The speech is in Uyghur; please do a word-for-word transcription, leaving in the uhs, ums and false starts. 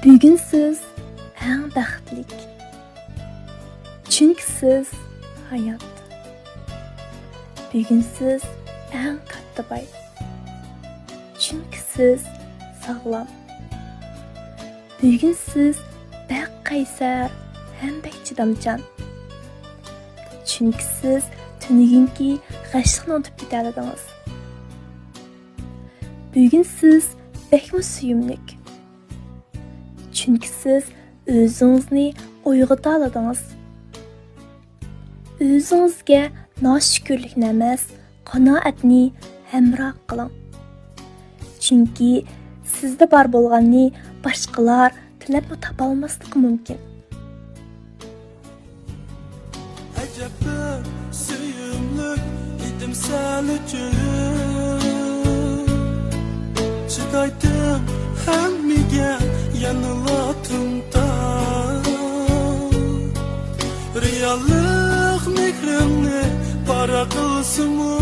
بۈگۈن سىز ئەڭ بەختلىك. چۈنكى سىز ھايات. بۈگۈن سىز ئەڭ كاتتا باي. چۈنكى سىز ساغلام. بۈگۈن سىز بەك قەيسەر ھەم بەك چىدامچان. چۈنكى سىز تۈنۈگۈنكى غەشلىكنى ئۇنتۇپ كېتەلىدىڭىز. بۈگۈن سىز بەكمۇ سۆيۈملۈك. چۈنكى سىز ئۆزىڭىزنى ئويغىتالىدىڭىز. ئۆزىڭىزگە ناشۈكۈرلۈكنى ئەمەس، قانائەتنى ھەمراھ قىلىڭ. چۈنكى سىزدە بار بولغاننى باشقىلار تىلەپمۇ تاپالماسلىقى مۇمكىن. ئەجەب بىر سۆيۈملۈك ئىدىم سەن ئۈچۈن. چىدايتتىم ھەممىگە يەنىلا تىمتاس. رېئاللىق مېھرىمنى پارە قىلسىمۇ،